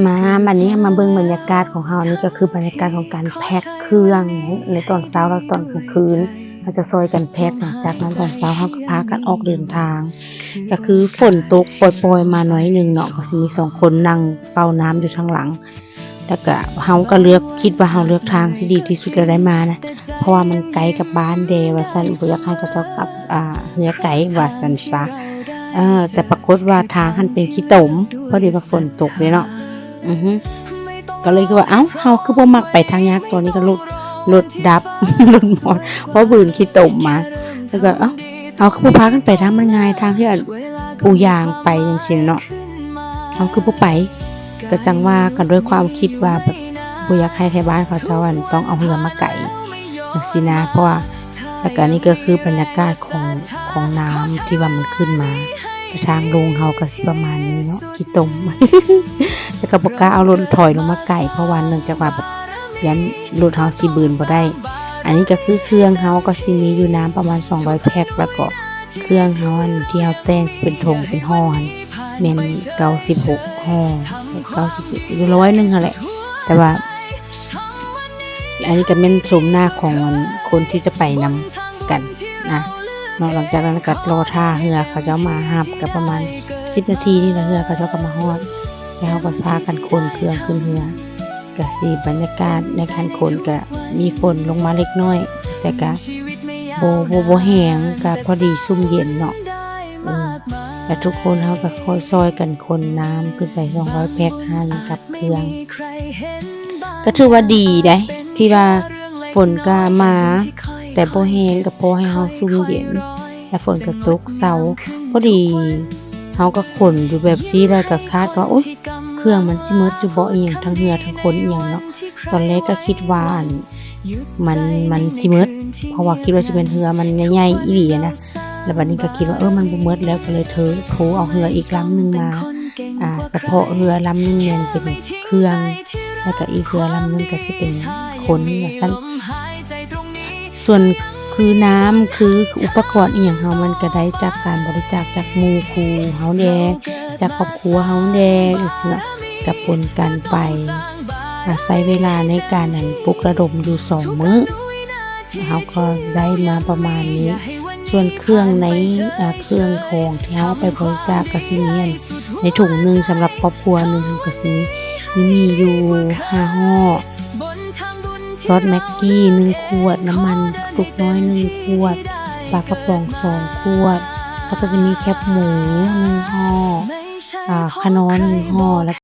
ມາ ບັດນີ້ເຮົາມາເບິ່ງບັນຍາກາດຂອງເຮົາ ນີ້ກໍຄືບັນຍາກາດຂອງການແພັກເຄື່ອງໃນຕອນເຊົ້າ ແລະ ຕອນກາງຄືນ ເຮົາຈະຊ່ອຍກັນແພັກ. ຫຼັງຈາກນັ້ນຕອນເຊົ້າເຮົາກໍພາກັນອອກເດີນທາງ ກໍຄືຝົນຕົກປ່ອຍໆມາໜ້ອຍໜຶ່ງເນາະ ກໍຊິມີສອງຄົນນັ່ງເຝົ້ານ້ຳຢູ່ທາງຫຼັງ ແລ້ວກະເຮົາກະເລືອກ ຄິດວ່າເຮົາເລືອກທາງທີ່ດີທີ່ສຸດແລ້ວໄດ້ມານະ ເພາະວ່າມັນໃກ້ກັບບ້ານແດ່ວ່າຊັ້ນ ບໍ່ຢາກໃຫ້ເຂົາເຈົ້າກັບ ອ່າ ເຮືອໄກວ່າຊັ້ນຊະ. ເອີ ແຕ່ປາກົດວ່າທາງຫັ້ນເປັນຂີ້ຕົມ ພໍດີວ່າຝົນຕົກເດ້ເນາະ. ອື ກໍເລີຍຄືວ່າ ເອົ້າ ເຮົາຄືບໍ່ມັກໄປທາງຍາກ ຕອນນີ້ກໍລົດ ລົດດັບ ລົດມອດ ເພາະບືນຂີ້ຕົມມາ ແລ້ວກໍ ເອົ້າ ເຮົາຄືບໍ່ພາກັນໄປທາງມັນງ່າຍ ທາງທີ່ອັນ ປູຢາງໄປຈັ່ງຊີ້ເນາະ ເຮົາຄືບໍ່ໄປ. ກໍຈັ່ງວ່າກັນດ້ວຍຄວາມຄິດວ່າແບບບໍ່ຢາກໃຫ້ໄທບ້ານເຂົາເຈົ້າ ອັນ ຕ້ອງເອົາເຮືອມາໄກຈັ່ງຊີ້ນະ ເພາະວ່າ ແລ້ວກໍອັນນີ້ກໍຄືບັນຍາກາດຂອງ ຂອງນ້ຳທີ່ວ່າມັນຂຶ້ນມາ ແຕ່ທາງລົງເຮົາກໍຊິປະມານນີ້ເນາະ ຂີ້ຕົມ ແລ້ວກໍບໍ່ກ້າເອົາລົດຖອຍລົງມາໄກ ເພາະວ່າເນື່ອງຈາກວ່າແບບຢ້ານລົດເຮົາຊິບືນບໍ່ໄດ້. ອັນນີ້ກໍຄືເຄື່ອງເຮົາກໍຊິມີຢູ່ນ້ຳປະມານສອງຮ້ອຍແພັກ ແລ້ວກໍ ເຄື່ອງເຮົາອັນທີ່ເຮົາແຕ່ງຊິເປັນຖົງເປັນຫໍ່ຫັ້ນ ແມ່ນເກົ້າສິບຫົກຫໍ່ ເກົ້າສິບເຈັດ ຫຼື ຮ້ອຍໜຶ່ງຫັ້ນແຫຼະ. ແຕ່ວ່າ ອັນນີ້ກໍແມ່ນໂສມໜ້າຂອງ ອັນ ຄົນທີ່ຈະໄປນຳກັນນະເນາະ. ຫຼັງຈາກນັ້ນກໍລໍຖ້າເຮືອເຂົາເຈົ້າມາຮັບ ກໍປະມານສິບນາທີນີ້ແຫຼະ ເຮືອເຂົາເຈົ້າກໍມາຮອດ ແລ້ວເຮົາກໍພາກັນຂົນເຄື່ອງຂຶ້ນເຮືອ. ກະຊິບັນຍາກາດໃນການຂົນກະມີຝົນລົງມາເລັກນ້ອຍ ແຕ່ກະບໍ່ ບໍ່ ບໍ່ແຮງ ກະພໍດີຊຸ່ມເຢັນເນາະ. ເອີ ແລະ ທຸກຄົນເຮົາກະຄ່ອຍຊ່ອຍກັນຂົນນ້ຳຂຶ້ນໄປສອງຮ້ອຍແພັກຫັ້ນກັບເຄື່ອງ ກະຖືວ່າດີໃດ໋ ທີ່ວ່າຝົນກະມາ ແຕ່ບໍ່ແຮງ ກະພໍໃຫ້ເຮົາຊຸ່ມເຢັນ ແລະ ຝົນກະຕົກເຊົາ ພໍດີ. ເຮົາກໍຂົນຢູ່ແບບຊີ້ ແລ້ວກໍຄາດວ່າ ໂອ້ຍ ເຄື່ອງມັນຊິໝົດຢູ່ບໍ່ ອີ່ຫຍັງ ທັງເຮືອທັງຄົນອີ່ຫຍັງເນາະ. ຕອນແລກກໍຄິດວ່າ ອັນ ມັນ ມັນຊິໝົດ ເພາະວ່າຄິດວ່າຊິເປັນເຮືອມັນໃຫຍ່ໆອີ່ຫຼີຫັ້ນນະ. ແລ້ວບັດນີ້ກໍຄິດວ່າ ເອີ ມັນບໍ່ໝົດແລ້ວ ກໍເລີຍໂທ ໂທເອົາເຮືອອີກລຳໜຶ່ງມາ ອ່າ ສະເພາະເຮືອລຳໜຶ່ງແມ່ນເປັນເຄື່ອງ ແລ້ວກໍອີກເຮືອລຳໜຶ່ງກໍຊິເປັນຄົນວ່າຊັ້ນ. ສ່ວນຄືນ້ຳ ຄືອຸປະກອນອີ່ຫຍັງເຮົາ ມັນກະໄດ້ຈາກການບໍລິຈາກຈາກໝູ່ຄູ່ເຮົາແດ່ ຈາກຄອບຄົວເຮົາແດ່ ຈັ່ງຊີ້ເນາະ. ກະປົນກັນໄປ ອາ ໃຊ້ເວລາໃນການ ອັນ ປຸກລະດົມຢູ່ສອງມື້ ເຮົາກໍໄດ້ມາປະມານນີ້. ສ່ວນເຄື່ອງໃນ ອາ ເຄື່ອງຂອງທີ່ເຮົາເອົາໄປບໍລິຈາກ ກະຊິມີ ອັນ ໃນຖົງໜຶ່ງສຳລັບຄອບຄົວໜຶ່ງ ກະຊິມີ ມີຢູ່ຫ້າຫໍ່ ຊອດແມັກກີ້ໜຶ່ງຂວດ, ນ້ຳມັນຕຸກນ້ອຍໜຶ່ງຂວດ, ປາກະປ໋ອງສອງຂວດ, ແລ້ວກໍຈະມີແຄບໝູໜຶ່ງຫໍ່, ອາ ຂະໜໍໜຶ່ງຫໍ່, ແລ້ວ